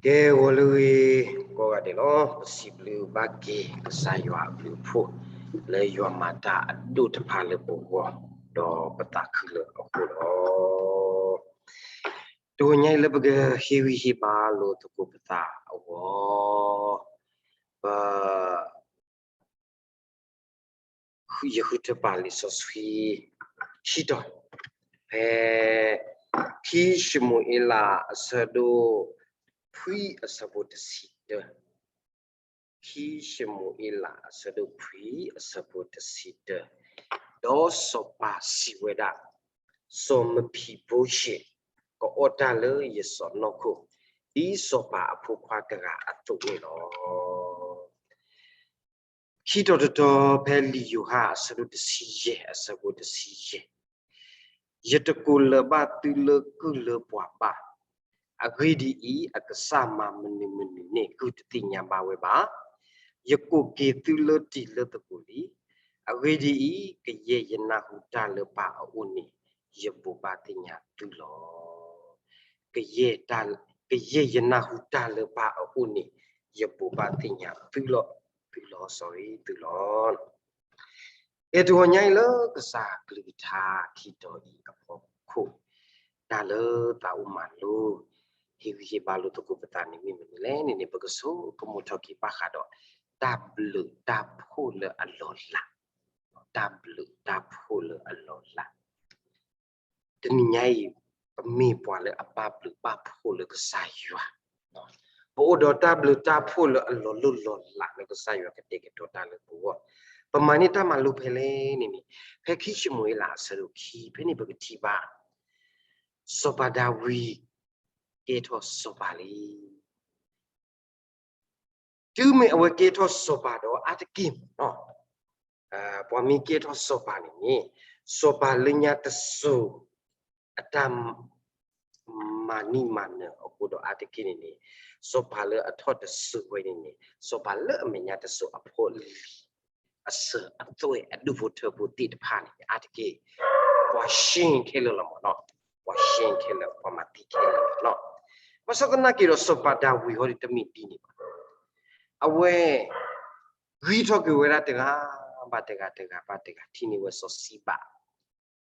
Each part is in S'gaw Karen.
ကဲ ဂီၤလၢအဂ့ၤ ကိးဂၤဒဲးလီၤ. ပစံးဘျုးဘၣ်က့ၤကစၢ်ယွၤအဘျုးအဖှိၣ် လၢယွၤမၤတၢ်အဒိၣ်တဖၣ်လၢပဂီၢ် ဒီးပသးခုလၢအဃိလီၤ. တဂီၤညါအံၤလၢပကဟ့ၣ်ဂံၢ်ဟ့ၣ်ဘါလိာ်သကိးပသးအဂီၢ် ပ ယဃုထၢပာ်လံာ်စီဆှံ ခံတီၤ ဖဲ ခံၡမူၤအ့လး အဆၢဒိၣ်ခွံ အဆၢဖိတဆံတၢ, ခံၡမူၤအ့လး အဆၢဒိၣ်ခွံ အဆၢဖိတဆံတၢ, ဒီးစီၤပၤစံးဝဲဒၣ်, စီၤမဖံဘိၡ့ ကအီၣ်တၢ်လၢယစီၢ်နီၤခိၣ် ဒ်စီၤပၤအဖိခွါတဂၤအသိးန့ၣ်လီၤ. ခံတီၤတတီၤ ဖဲလံာ်ယိၤဟၣ် အဆၢဒိၣ်တဆံယဲၢ် အဆၢဖိတဆံယဲၢ်, ယတကိးလၢၤဘၣ်သုလၢကုၢ်လၢပှၤဘၣ်. အဂ့ၢ်ဒ်အံၤ, အကစၢ်မၤမနုၤမနုၤန့ၣ် ကုၢ်တသ့ၣ်ညါဘၣ်ဝဲဘၣ်. ယကိးက့ၤသုလၢတံၤလၢသကိးလံ. အဂ့ၢ်ဒ်အံၤ, ကယဲၢ်ယနၢ်ဟူတၢ်လၢပၢ်အအိၣ်န့ၣ် ယဘိးဘၣ်သ့ၣ်ညါသုလီၤ. ကယဲၢ်တၢ်, ကယဲၢ်ယနၢ်ဟူတၢ်လၢပၢ်အအိၣ်န့ၣ် ယဘိးဘၣ်သ့ၣ်ညါသုလီၤ, သုလီၤ, sorry, သုလီၤ. အဲၣ်တဂီၤညါအံၤလၢကစၢ်ကလုၢ်ကထါခံတီၤအံၤအဖီခိၣ်, တၢ်လၢသးအိၣ်မၤလိ ဟ့ၣ်ဂံၢ်ဟ့ၣ်ဘါလိာ်သကိးပသးန့ၣ်မ့ၢ်မနုၤလဲၣ်န့ၣ်န့ၣ် ပကဆိကမိၣ်ထီၣ်က့ၤဘၣ်ဃးဒီး တၢ်ဘျုးတၢ်ဖှိၣ်လၢအလီၤလး, တၢ်ဘျုးတၢ်ဖှိၣ်လၢအလီၤလး. တနံၤညါအံၤ ပမ့ၢ်ပှၤလၢအဘၣ်ဘျုးဘၣ်ဖှိၣ်လၢကစၢ်ယွၤ, ပအိၣ်ဒီးတၢ်ဘျုးတၢ်ဖှိၣ်လၢအလီၤလိၢ်လီၤလးလၢကစၢ်ယွၤကတဲာ်ကတီၤတၢ်လၢပဂီၢ်, ပမၤန့ၢ်တၢ်မၤလိဖဲလဲၣ်န့ၣ်န့ၣ် ဖဲခံၡမူၤအ့လးအဆၢဒိၣ်ခံ ဖဲန့ၣ်ပကထံၣ်ဘၣ် စီၤပၤဒၤဝံး ကဲထီၣ်စီၤပၤလံ. တုၤမ့ၢ်အဝဲကဲထီၣ်စီၤပၤဒီးအါတက့ၢ်မ့ၢ်နီၤ, ပှၤမ့ၢ်ကဲထီၣ်စီၤပၤန့ၣ်န့ၣ် စီၤပၤလၢညါတစိၤ အတၢ် မၤနံၣ်မၤနၢၤအဃိဒီးအါတက့ၢ်န့ၣ်န့ၣ် စီၤပၤလၢအထီၣ်တစိၤဝဲန့ၣ်န့ၣ် စီၤပၤလၢအမဲာ်ညါတစိၤအဖိအလံၤ အစၢၤအသွဲၣ်အဒူၣ်ဖိထၢဖိသ့ၣ်တဖၣ်န့ၣ် အါတက့ၢ် ပှၤရှ့ခဲလၢာ်လီၤမ့ၢ်နီၤ, ပှၤရှ့ခဲလၢာ် ပှၤမၤသံခဲလၢာ်လီၤ. ဘၣ်ဆၣ်သနာ်က့ဒီး စီၤပၤဒၤဝံးဟီဒ်တမ့ၢ်ဒ်န့ၣ်ဘၣ်. အဝဲ ဂံၢ်ထီၣ်က့ၤဝဲဒၣ်တဂၤဘၣ်တဂၤ တဂၤဘၣ်တဂၤ ထံၣ်န့ၢ်ဝဲစီၤစံဘၤ,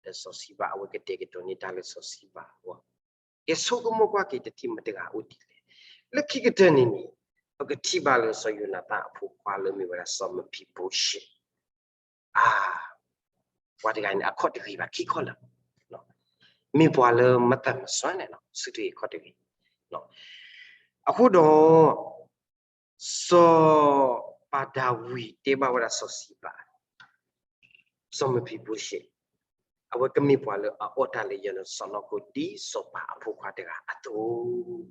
ဒီးစီၤစံဘၤ အဝဲကတဲာ်ကတီၤန့ၢ်တၢ်လၢစီၤစံဘၤအဂီၢ်, ကဲဆိကမိၣ်ကွၢ်က့ၤတထံၣ်မတၤတဂၤအိၣ်ဒ်လဲၣ်. လၢခံကတၢၢ်န့ၣ်န့ၣ် ပကထံၣ်ဘၣ်လၢစီၤယိၤနၤသၣ်အဖိခွါလၢမ့ၢ်ဝဲဒၣ်စီၤမဖံဘိၡ့ အါ, ပှၤတဂၤန့ၣ် အခီၣ်တဂ့ၤဘၣ် ခံခီၣ်လၢာ်, မ့ၢ်ပှၤလၢမတၤမစီန့ၣ်လီၤ, ဆူတဂ့ၤခီၣ်တဂ့ၤ. အဃိဒီး စီၤပၤဒၤဝံးတဲဘၣ်ဝဲဒၣ်စီၤစံဘၤ စီၤမဖံဘိၡ့ အဝဲကမ့ၢ်ပှၤလၢအအီၣ်တၢ်လၢယစီၢ်နီၤခိၣ် ဒ်စီၤပၤအဖိခွါတဂၤအသိး,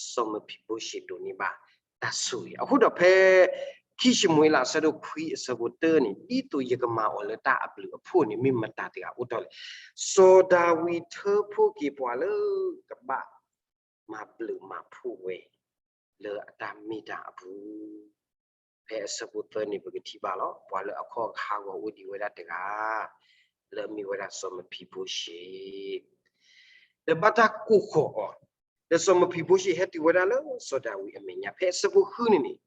စီၤမဖံဘိၡ့ဒိးန့ၢ်ဘၣ်တၢ်ဆိၣ်ဂ့ၤ. အဃိဒီးဖဲ ခံၡမူၤအ့လး အဆၢဒိၣ်ခွံအဆၢဖိတၢန့ၣ် ဒ်သိးယကမၤအီၤလၢတၢ်အဘျုးအဖှိၣ်န့ၣ် မ့ၢ်မတၤတဂၤအိၣ်ထီၣ်လဲၣ်. စီၤဒၤဝံးထၢဖှိၣ်က့ၤပှၤလၢကဘၣ်မၤဘျုးမၤဖှိၣ်ဝဲ လၢအတၢ်မ့ၢ်တၢ်အပူၤ ဖဲအဆၢဖိသၢန့ၣ် ပကထံၣ်ဘၣ်လီၤ. ပှၤလၢအခီၣ်ဟးဂီၤအိၣ်ဒံးဝဲဒၣ်တဂၤ လၢအမ့ၢ်ဝဲဒၣ်စီၤမဖံဘိၡ့ ဒီးဘၣ်တၢ်ကိးဃီၤအီၤ, ဒီးစီၤမဖံဘိၡ့ဟဲတုၤဝဲဒၣ်လၢစီၤဒၤဝံးအမဲာ်ညါ ဖဲအဆၢဖိဃုန့ၣ်န့ၣ်,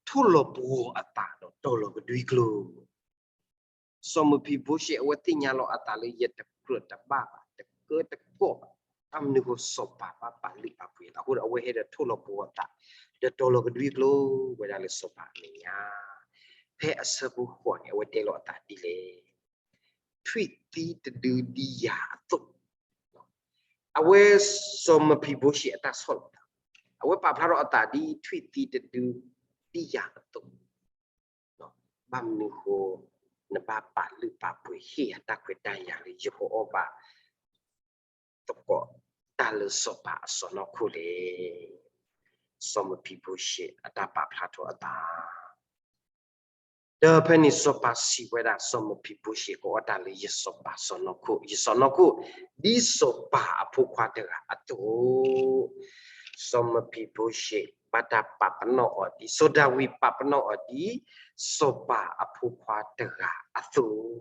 ထိၣ်လီၤပှီၤအသးဒီးတီၤလီၤကဒွံကျိၤ စီၤမဖံဘိၡ့ အဝဲသ့ၣ်ညါလီၤအသးလၢယတကြၢးတဘၣ်ဘၣ် တကၢတကိးဘၣ်, ဘၣ်မနုၤဃိစီၤပၤဘၣ်ပာ်လုၢ်ပာ်ပှ့ၤလီၤ. အဃိဒီးအဝဲဟဲဒီးထိၣ်လီၤပှီၤအသး ဒီးတီၤလီၤကဒွံကျိၤဝဲဒၣ်လၢစီၤပၤအမဲာ်ညါ, ဖဲအဆၢဖိဃိးန့ၣ် အဝဲတဲလီၤအသးဒ်လဲၣ်, ထွံၣ်သံတဒုဒ်ယၤအသိး, အဝဲစီၤမဖံဘိၡ့အတၢ်ဆီၣ်လီၤသး, အဝဲပာ်ဖျါထီၣ်အသးဒ်ထွံၣ်သံတဒုဒ်ယၤအသိး ဘၣ်မနုၤဃိ နဘၣ်ပာ်လုၢ်ပာ်ပှ့ၤဟ့ၣ်ယၤတၢ်ခွဲးတၢ်ယာ်လၢယကအီၣ်ဘၣ်သကိးတၢ်လၢစီၤပၤအစီၢ်နီၤခိၣ်လဲၣ်. စီၤမဖံဘိၡ့အတၢ်ပာ်ဖျါထီၣ်အသး ဒီးဖဲန့ၣ်စီၤပၤစံးဝဲဒၣ် စီၤမဖံဘိၡ့ ကအီၣ်တၢ်လၢယစီၤပၤစီၢ်နီၤခိၣ်, ယစီၢ်နီၤခိၣ်, ဒ်စီၤပၤအဖိခွါတဂၤအသိး, စီၤမဖံဘိၡ့ ဘၣ်တၢ်ပာ်ပနီၣ်အီၤဒ်, စီၤဒၤဝံးပာ်ပနီၣ်အီၤဒ် စီၤပၤအဖိခွါတဂၤအသိး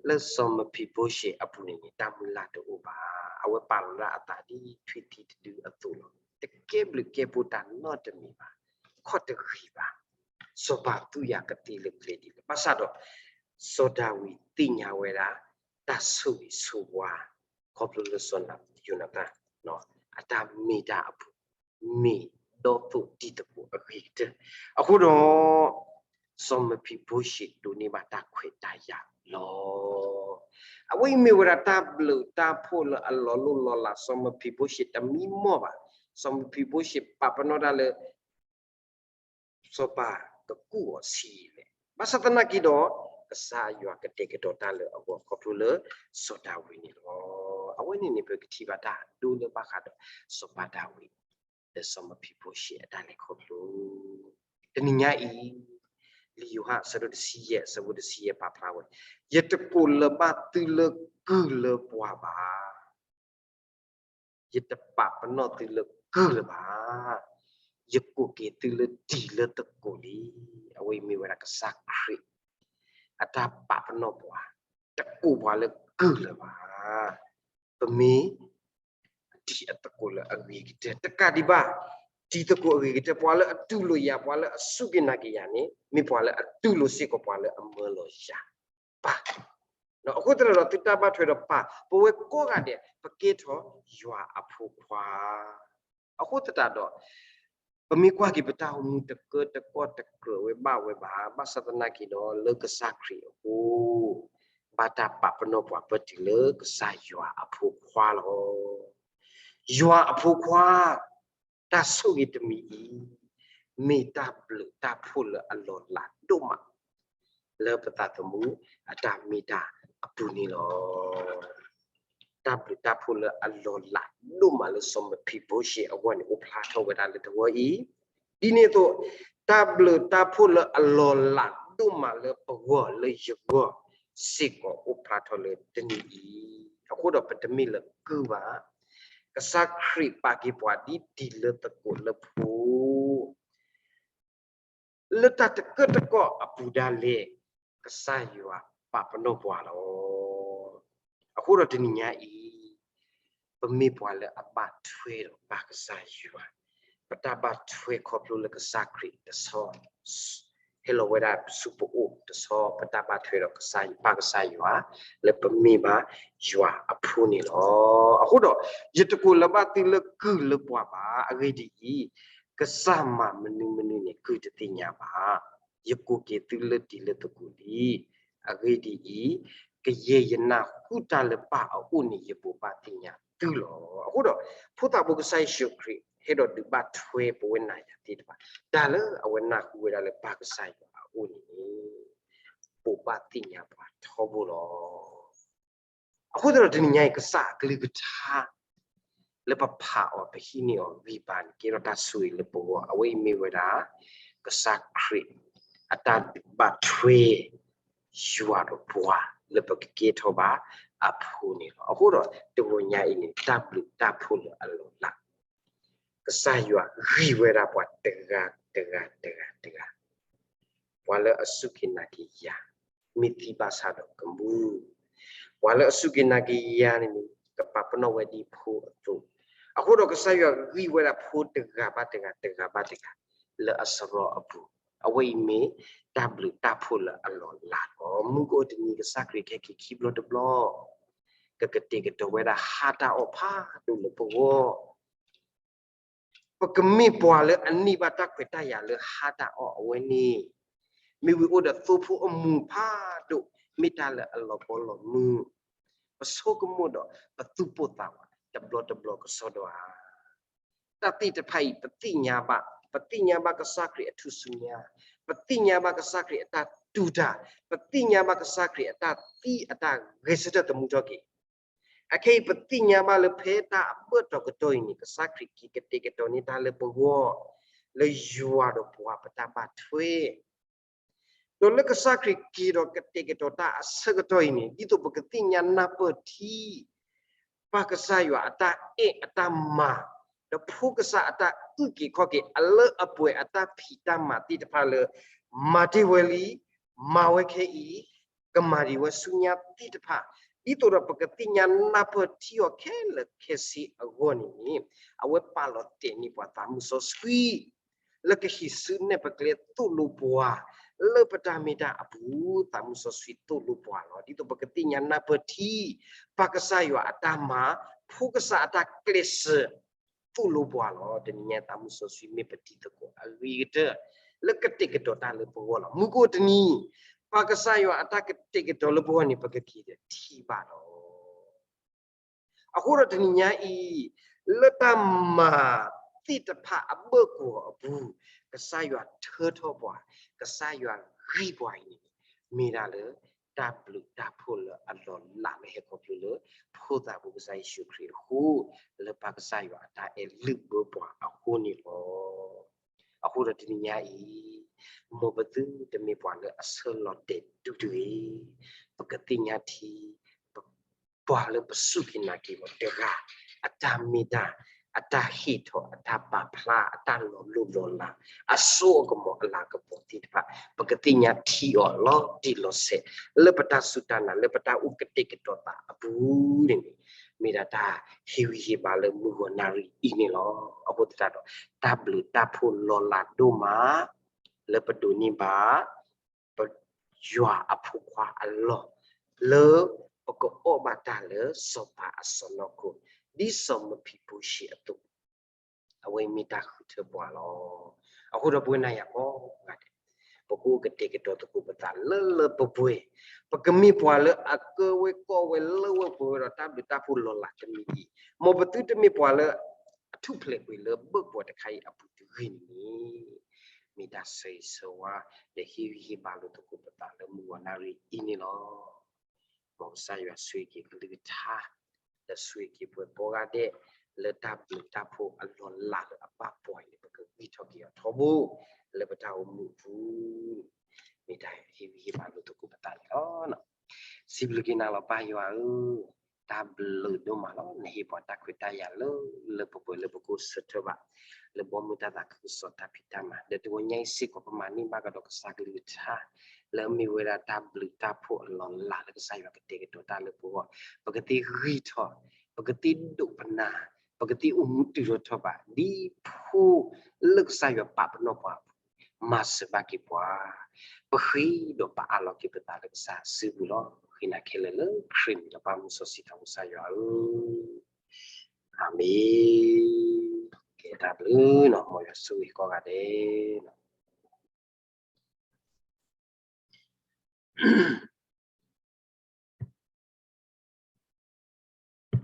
လၢစီၤမဖံဘိၡ့အပူၤန့ၣ်န့ၣ် တၢ်မုၢ်လၢ်တအိၣ်ဘၣ်. အဝဲပာ်လီၤလၢအသးဒ်ထွံၣ်သံတဒုအသိးလီၤ. တကဲဘျုးကဲဖှိၣ်တၢ်နီတမံၤဘၣ်, ခီၣ်တဂ့ၤဘၣ်. စီၤပၤသူယၤကသ့လၢကျဲဒ်လဲၣ်. ဘၣ်ဆၣ်ဒီး စီၤဒၤဝံးသ့ၣ်ညါဝဲဒၣ် တၢ်ဆိၣ်ဂ့ၤဆိၣ်ဝါ ခီဖျိလၢစီၤယိၤနၤသၣ် အတၢ်မ့ၢ်တၢ်အပူၤ မ့ၢ်ဒီသိၣ်တံၤသကိးအဂ့ၤကတၢၢ်. အဃိဒီး စီၤမဖံဘိၡ့ဒိးန့ၢ်ဘၣ်တၢ်ခွဲးတၢ်ယာ်လီၤ. အဝဲအံၤမ့ၢ်ဝဲဒၣ်တၢ်ဘျုးတၢ်ဖှိၣ်လၢအလီၤလိၢ်လီၤလး စီၤမဖံဘိၡ့တမံမီၢ်ဘၣ်. စီၤမဖံဘိၡ့ပာ်ပနီၣ်တၢ်လၢ စီၤပၤကကူၣ်အီၤဆံးလဲၣ်. ဘၣ်ဆၣ်သနာ်က့ဒီး ကစၢ်ယွၤကတဲာ်ကတီၤတၢ်လၢအဂီၢ်ခီဖျိလၢ စီၤဒၤဝံးန့ၣ်လီၤ. အဝဲန့ၣ်န့ၣ် ပကထံၣ်ဘၣ်တၢ်ဒိလၢဘၣ်ဃးဒီး စီၤပၤဒၤဝံး ဒီးစီၤမဖံဘိၡ့အတၢ်လဲၤခီဖျိ တနံၤညါအံၤ လံာ်ယိၤဟၣ်အဆၢဒိၣ်တဆံယဲၢ် အဆၢဖိတဆံယဲၢ်ပာ်ဖျါဝဲ, ယတကိးလၢၤဘၣ်သုလၢကုၢ်လၢပှၤဘၣ်. ယတပာ်ပနီၣ်သုလၢကုၢ်လၢၤဘၣ်. ယကိးက့ၤသုလၢတံၤလၢသကိးလံ. အဝဲအံၤမ့ၢ်ဝဲဒၣ်ကစၢ်ခရံာ် အတၢ်ပာ်ပနီၣ်ပှၤ, တကိးပှၤလၢကုၢ်လၢၤဘၣ်. ပမ့ၢ် တံၤအသကိးလၢအဂ့ၤကတၢၢ် တကးဒံးဘၣ်, တံၤသကိးအဂ့ၤကတၢၢ် ပှၤလၢအတူၢ်လိာ်ယၤ ပှၤလၢအစူၢ်က့ၤနာ်က့ၤယၤန့ၣ် မ့ၢ်ပှၤလၢအတူၢ်လိာ်စ့ၢ်ကီးပှၤလၢအမၢလီၤယၤပၢ်. အဃိသတးဒီးသုတၢ်ဘၣ်ထွဲဒီးပၢ် ပဝဲကိးဂၤဒဲး ပကဲထီၣ်ယွၤအဖိခွါ. အဃိသတးဒီး ပမ့ၢ်ကွၢ်က့ၤပတၢ်အိၣ်မူတကၢတကီၢ်တကြၢးဝဲဘၣ်ဝဲဘၣ်, ဘၣ်ဆၣ်သနာ်က့ဒီး လၢကစၢ်ခရံာ်အဃိ ဘၣ်တၢ်ပာ်ပနီၣ်ပှၤပတုၤလၢကစၢ်ယွၤအဖိခွါလီၤ. ယွၤအဖိခွါ တၢ်ဆိၣ်ဂ့ၤတမံၤအံၤ မ့ၢ်တၢ်ဘျုးတၢ်ဖှိၣ်လၢအလီၤလးဒိၣ်မး လၢပသးသမူအတၢ်မ့ၢ်တၢ်အပူၤန့ၣ်လီၤ. တၢ်ဘျုးတၢ်ဖှိၣ်လၢအလီၤလးဒိၣ်မးလၢစီၤမဖံဘိၡ့အဂီၢ်န့ၣ် အိၣ်ဖျါထီၣ်ဝဲဒၣ်လၢတဝီအံၤ, ဒ်န့ၣ်အသိး တၢ်ဘျုးတၢ်ဖှိၣ်လၢအလီၤလးဒိၣ်မးလၢပဂီၢ်လၢယဂီၢ် စ့ၢ်ကီးအိၣ်ဖျါထီၣ်လၢတနံၤအံၤ, အဃိဒီးပတမ့ၢ်လၢကုၢ်ဘၣ်. ကစၢ်ခရံာ်ပာ်က့ၤပှၤဒ်တံၤလၢသကိးလၢဖိ လၢတၢ်တကၢတကီၢ်အပူၤဒၣ်လဲာ် ကစၢ်ယွၤပာ်ပနီၣ်ပှၤလီၤ. အဃိဒီးတနံၤညါအံၤ ပမ့ၢ်ပှၤလၢအဘၣ်ထွဲဒီးပၢ်ကစၢ်ယွၤ, ပတၢ်ဘၣ်ထွဲခီဖျိလၢကစၢ်ခရံာ်တဆီ ဟဲလီၤဝဲဒၣ်ဆူပအိၣ်တဆီ, ပတၢ်ဘၣ်ထွဲဒီးကစၢ်ယွၤ ပၢ်ကစၢ်ယွၤ လၢပမ့ၢ်ဘၣ်ယွၤအဖိန့ၣ်လီၤ. အဃိဒီး ယတကိးလၢၤဘၣ်သုလၢကုၢ်လၢပှၤဘၣ်. အဂ့ၢ်ဒ်အံၤ, ကစၢ်မၤမနုၤမနုၤန့ၣ် ကုၢ်တသ့ၣ်ညါဘၣ်. ယကိးက့ၤသုလၢတံၤလၢသကိးလံ. အဂ့ၢ်ဒ်အံၤ, ကယဲၢ်ယနၢ်ဟူတၢ်လၢပၢ်အအိၣ်န့ၣ် ယဘိးဘၣ်သ့ၣ်ညါသုလီၤ. အဃိဒီး ဖိသၣ်ဖိကစၢ်ယ့ၣ်ၡူးခရံာ် ဟဲဒီးဒုးဘၣ်ထွဲပဝဲနၤယၤသ့ၣ်တဖၣ် တၢ်လၢအဝဲနၢ်ဟူဝဲဒၣ်လၢပၢ်ကစၢ်ယွၤအအိၣ်န့ၣ် ဘိးဘၣ်သ့ၣ်ညါပှၤထီဘိလီၤ. အဃိသတးဒီးတနံၤညါအံၤ ကစၢ်အကလုၢ်ကထါ လၢပဖးအီၤပဟံးန့ၢ်အီၤဂံၢ်ဘါန့ၣ် ကဲထီၣ်တၢ်ဆိၣ်ဂ့ၤလၢပဂီၢ်, အဝဲအံၤမ့ၢ်ဝဲဒၣ် ကစၢ်ခရံာ် အတၢ်ဘၣ်ထွဲ ယွၤဒီးပှၤလၢပကကဲထီၣ်ဘၣ်အဖိန့ၣ်လီၤ. အဃိဒီးတဂီၤညါအံၤန့ၣ် တၢ်ဘျုးတၢ်ဖှိၣ်လၢအလီၤလး ကစၢ်ယွၤဂံၢ်ဝဲဒၣ်ပှၤတဂၤတဂၤတဂၤတဂၤ, ပှၤလၢအစူၢ်က့ၤနာ်က့ၤယၤ မ့ၢ်သံဘၣ်ဆၣ်ဒီးကမူ, ပှၤလၢအစူၢ်က့ၤနာ်က့ၤယၤန့ၣ် ကပာ်ပနီၣ်ဝဲဒ်ဖိအသိး, အဃိဒီးကစၢ်ယွၤဂံၢ်ဝဲဒၣ်ဖိတဂၤဘၣ်တဂၤတဂၤဘၣ်တဂၤ လၢအစရီအပူၤ, အဝဲအံၤမ့ၢ်တၢ်ဘျုးတၢ်ဖှိၣ်လၢအလီၤလးလီၤ. မုၢ်ကအိၣ်တနံၤကစၢ်ခရံာ်ကဟဲက့ၤခံဘျီတဘျီ, ကကတဲာ်ကတီၤဝဲဒၣ်ဟါတၢ်အီၣ်ဖးဒိၣ်လၢပဂီၢ် ပကမ့ၢ်ပှၤလၢအန့ၢ်ဘၣ်တၢ်ခွဲးတၢ်ယာ်လၢဟါတၢ်အီၣ်အဝဲန့ၣ်, မ့ၢ်ဝံၤအိၣ်ဒီးသိဖိအမူးဖးဒိၣ်, မ့ၢ်တၢ်လၢအလီၤဘီလီၤမုၢ်, ပဆိကမိၣ်ဒီးပသူၣ်ပိၢ်သးဝးတဘျီတဘျီကစီဒီဧါ. တၢ်သ့ၣ်တဖၣ်အံၤ ပသ့ၣ်ညါဘၣ်, ပသ့ၣ်ညါဘၣ်ကစၢ်ခရံာ်အထူၣ်စုညါ, ပသ့ၣ်ညါဘၣ်ကစၢ်ခရံာ်အတၢ်တူၢ်တၢ်, ပသ့ၣ်ညါဘၣ်ကစၢ်ခရံာ်အတၢ်သံအတၢ်ဂဲၤဆၢထၢၣ်သမူထီၣ်က့ၤ အခဲအံၤ ပသ့ၣ်ညါဘၣ်လၢဖဲတၢ်အဘၢၣ်တီၤကတီၢ်အံၤန့ၣ် ကစၢ်ခရံာ်က့ၤကတဲာ်ကတီၤန့ၢ်တၢ်လၢပဂီၢ်, လၢယွၤဒီးပှၤပတၢ်ဘၣ်ထွဲ, ဒီးလၢကစၢ်ခရံာ်က့ၤဒီးကတဲာ်ကတီၤတၢ်အဆၢကတီၢ်အံၤန့ၣ် ဒ်သိးပကသ့ၣ်ညါနၢ်ပၢၢ်ထံ ပၢ်ကစၢ်ယွၤအတၢ်အဲၣ်အတၢ်မၤ, ဒီးဖိကစၢ်အတၢ်အုၣ်က့ၤခီၣ်က့ၤ အလၢအပှဲၤအတၢ်ဖံးတၢ်မၤသ့ၣ်တဖၣ်လၢ မၤတ့ၢ်ဝဲလံ, မၤဝဲခဲအံၤ, ကမၤဒံးဝဲဆူညါသ့ၣ်တဖၣ်, ဒ်သိးဒီးပကသ့ၣ်ညါနၢ်ပၢၢ်ထံအီၤခဲလၢာ်ခဲဆ့အဂီၢ်န့ၣ်န့ၣ်, အဝဲပာ်လီၤတဲာ်န့ၢ်ပှၤသးမုၢ်စီဆှံ လၢကဟံးစုနဲၣ်ပကျဲသိၣ်လိပှၤ လၢပတၢ်မ့ၢ်တၢ်အပူၤ, သးမုၢ်စီဆှံသိၣ်လိပှၤလီၤ. ဒ်သိးပကသ့ၣ်ညါနၢ်ပၢၢ်ထံ ပၢ်ကစၢ်ယွၤအတၢ်မၤ, ဖိကစၢ်အတၢ်ကျဲးစၢး သိၣ်လိပှၤလီၤ. တနံၤညါသးမုၢ်စီဆှံမ့ၢ်ပတံၤသကိးအဂ့ၤကတၢၢ် လၢကတဲာ်ကတီၤတၢ်လၢပဂီၢ်လီၤ. မုၢ်ကအိၣ်တနံၤ ပၢ်ကစၢ်ယွၤအတၢ်ကတဲာ်ကတီၤလၢပဂီၢ်န့ၣ် ပကက့ၤဒီးထံၣ်ဘၣ်လီၤ. အဃိဒီးတနံၤညါအံၤ လၢတၢ်မၤသ့ၣ်တဖၣ်အဘၢၣ်စၢၤအပူၤ, ကစၢ်ယွၤထၢထီၣ်ပှၤ, ကစၢ်ယွၤဂံၢ်ပှၤအံၤန့ၣ် မ့ၢ်ဒၣ်လၢ တၢ်ဘျုးတၢ်ဖှိၣ်လၢအလီၤလးလၢဟဲခီဖျိလၢ ဖိသၣ်ဖိကစၢ်ယ့ၣ်ၡူးခရံာ်အဃိ, လၢပၢ်ကစၢ်ယွၤအတၢ်အဲၣ်လုၢ်ဘၢပှၤအဃိန့ၣ်လီၤ. အဃိဒီးတနံၤညါအံၤ မ်ပသုတမ့ၢ်ပှၤလၢအဆၢလီၤတဲာ်ဒူတဂ့ၤ, ပကသ့ၣ်ညါထံ ပှၤလၢပစူၢ်က့ၤနာ်က့ၤအီၤတဂၤ အတၢ်မ့ၢ်တၢ်, အတၢ်ဟ့ၣ်ထီၣ်, အတၢ်ပာ်ဖျါ, အတၢ်လီၤလိၢ်လီၤလး, အစိအကမီၤအလၤကပီၤသ့ၣ်တဖၣ် ပကသ့ၣ်ညါထံအီၤလီၤတံၢ်လီၤဆဲး လၢပတၢ်စူၢ်တၢ်နာ် လၢပတၢ်အိၣ်ကတဲာ်ကတီၤသးအပူၤန့ၣ်န့ၣ် မ့ၢ်ဒၣ်တၢ်ဟ့ၣ်ဂံၢ်ဟ့ၣ်ဘါလၢမုၢ်ဂီၤနၣ်ရံၣ်အံၤန့ၣ်လီၤ. အဃိသတးဒီး တၢ်ဘျုးတၢ်ဖှိၣ်လီၤလးဒိၣ်မး လၢပဒိးန့ၢ်ဘၣ် ပယွၤအဖိခွါအလီၢ် လၢပကအီၣ်ဘၣ်တၢ်လၢစီၤပၤအစီၢ်နီၤခိၣ် ဒ်စီၤမဖံဘိၡ့အသိး, အဝဲမ့ၢ်တၢ်ဃုထၢပှၤလီၤ. အဃိဒီးပဝဲနၤယၤကိးဂၤဒဲး ပကအိၣ်ကတဲာ်ကတီၤသကိးပသးလၢလၢပှဲၤပှဲၤ, ပကမ့ၢ်ပှၤလၢအကၢဝဲကိးဝဲလၢဝဲပှဲၤဝဲဒီးတၢ်ဘျုးတၢ်ဖှိၣ်လီၤလးတမံၤအံၤ, မ်ပသုတမ့ၢ်ပှၤလၢ အထူၣ်ဖျဲးကွံာ်လၢဘၢၣ်ပှၤတခါအံၤအပူၤတဂ့ၤန့ၣ်န့ၣ်, မ့ၢ်တၢ်ဆၢဂ့ၤဆၢဝါ ဒီးဟ့ၣ်ဂံၢ်ဟ့ၣ်ဘါလိာ်သကိးပသးလၢမုၢ်ဂီၤနၣ်ရံၣ်အံၤန့ၣ်လီၤ. မ်ကစၢ်ယွၤဆိၣ်ဂ့ၤက့ၤကလုၢ်ကထါ ဒီးဆိၣ်ဂ့ၤက့ၤပှၤကိးဂၤဒဲး လၢတၢ်ဘျုးတၢ်ဖှိၣ်အလီၤလးလၢအဘၣ်ပှၤအံၤန့ၣ် ပကဂံၢ်ထီၣ်က့ၤအီၤထီဘိ လၢပတၢ်အိၣ်မူအပူၤ မ့ၢ်တၢ်ဟ့ၣ်ဂံၢ်ဟ့ၣ်ဘါလိာ်သကိးပသးန့ၣ်လီၤ. စံးဘျုးက့ၤနၤလီၤပၢ်ယွၤဧၢ, တၢ်ဘျုးဒိၣ်မးလီၤ. နဟ့ၣ်ပှၤတၢ်ခွဲးတၢ်ယာ်လၢ လၢပှဲၤပှဲၤလၢပကအိၣ်ဆၢထၢၣ်ဘၣ် လၢဘီမုၢ်တၢ်သးခုကစီၣ်တၢ်ဖံးတၢ်မၤ ဒီးတဂီၤညါအံၤစ့ၢ်ကီး ပမၤန့ၢ်ဘၣ်ကဒီးကစၢ်ကလုၢ်ကထါ လၢအမ့ၢ်ဝဲဒၣ်တၢ်ဘျုးတၢ်ဖှိၣ်အလီၤလးလၢကစၢ်ယွၤကတဲာ်ကတီၤတၢ်လၢပဂီၢ်, ပကသ့ဂံၢ်ထီၣ်, ပကသ့အိၣ်မူတုၤထီၣ်ထီၣ်ဘၣ် ဒ်ဖိလၢကစၢ်ယွၤပာ်ပနီၣ်ပှၤအပူၤ, မၤစၢၤဘၣ်က့ၤပှၤ, ပဃ့ဒီးပအးလီၤက့ၤပသးလၢကစၢ်စုပူၤလီၤ. ဃ့နၤခဲလၢာ်လၢခရံာ်မံၤလီၤ ပၢ်မုၢ်စီဆှံသးမုၢ်ကစၢ်ယွၤဧၢ, အၤမ့ၣ်. ကဲတၢ်ဘျုးနီၤ မ်ယွၤဆိၣ်ဂ့ၤကိးဂၤဒဲးနီၤ.